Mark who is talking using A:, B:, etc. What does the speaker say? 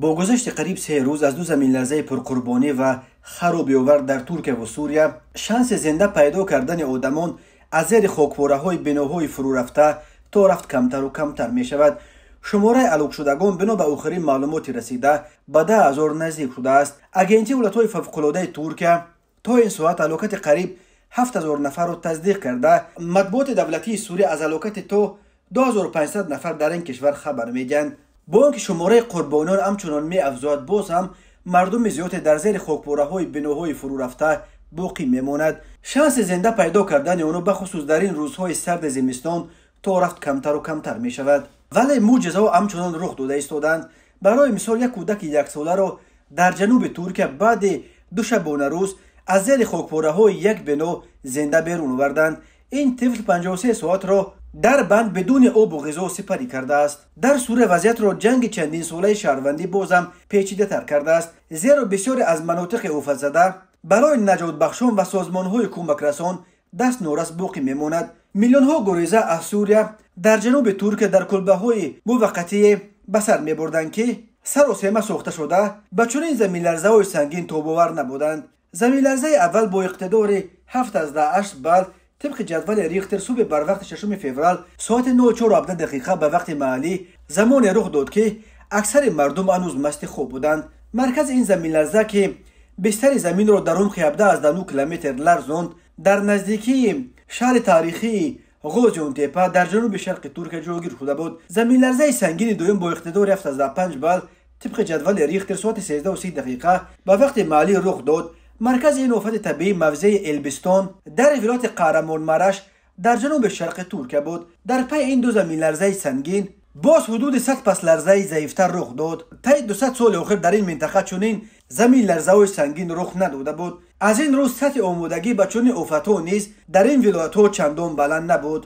A: Бо гузашти қариб 3 рӯз аз ду заминларзаи пурқурбонӣ ва харобиовар дар Туркия ва Сурия, шанси зинда пайдо кардани одамон аз зери хокпораҳои биноҳои фурӯрафта то рафт камтару камтар мешавад. Шумораи алокшудагон, бино ба охирин маълумоти расида, ба 10 000 наздик шудааст. Агентии ҳолатҳои фавқулодаи Туркия то ин соат алокати қариб 7000 нафарро тасдиқ карда. Матбуоти давлатии Сурия аз алокати то 2500 нафар дар ин кишвар хабар медиҳанд. Бо он ки шумораи қурбониён ҳамчунон меафзояд, боз ҳам мардуми зиёде дар зери хокпораҳои биноҳои фурӯрафта боқӣ мемонад. Шанси зинда пайдо кардани онҳо, бахусус дар ин рӯзҳои сарди зимистон, то рафт камтару камтар мешавад. Вале мӯъҷизаҳо ҳамчунон рух дода истодаанд. Барои мисол, як кӯдаки яксоларо дар ҷануби Туркия баъди 2 шабонарӯз аз зери хокпораҳои як бино зинда берун оварданд. Ин тифл 53 соатро дар банд бидуни обу ғизо сипарӣ кардааст. Дар Сурия вазъиятро ҷанги чандинсолаи шаҳрвандӣ бозам печидатар кардааст, зеро бисёре аз манотиқи офатзада барои наҷотбахшон ва созмонҳои кӯмакрасон даст норас боқӣ мемонад. Миллионҳо гуреза аз Сурия дар ҷануби Туркия дар кулбаҳои муваққатие ба сар мебурданд, ки саросема сохта шуда, ба чунин заминларзаҳои сангин тобовар набуданд. Заминларзаи аввал бо иқтидори 7,8 балл тибқи ҷадвали Рихтер субҳи барвақти 6 феврал соати 04:17 дақиқа ба вақти маҳаллӣ замоне рух дод, ки аксари мардум ҳанӯз масти хоб буданд. Маркази ин заминларза, ки бистари заминро дар умқи 17,9 километр ларзонд, дар наздикии шаҳри таърихии Ғозионтепа дар ҷануби шарқи Туркия ҷойгир шуда буд. Заминларзаи сангини дуюм бо иқтидори 7,5 балл тибқи ҷадвали Рихтер соати 13:30 дақиқа ба вақти маҳаллӣ рух дод. Маркази ин офати табиӣ мавзеи Элбистон дар вилояти Қаҳрамонмараш дар ҷануби шарқи Туркия буд. Дар пайи ин ду заминларзаи сангин боз ҳудуди 100 пасларзаи заифтар рух дод. Таи 200 соли охир дар ин минтақа чунин заминларзаҳои сангин рух надода буд. Аз ин рӯз сатҳи омодагӣ ба чунин офатҳо низ дар ин вилоятҳо чандон баланд набуд.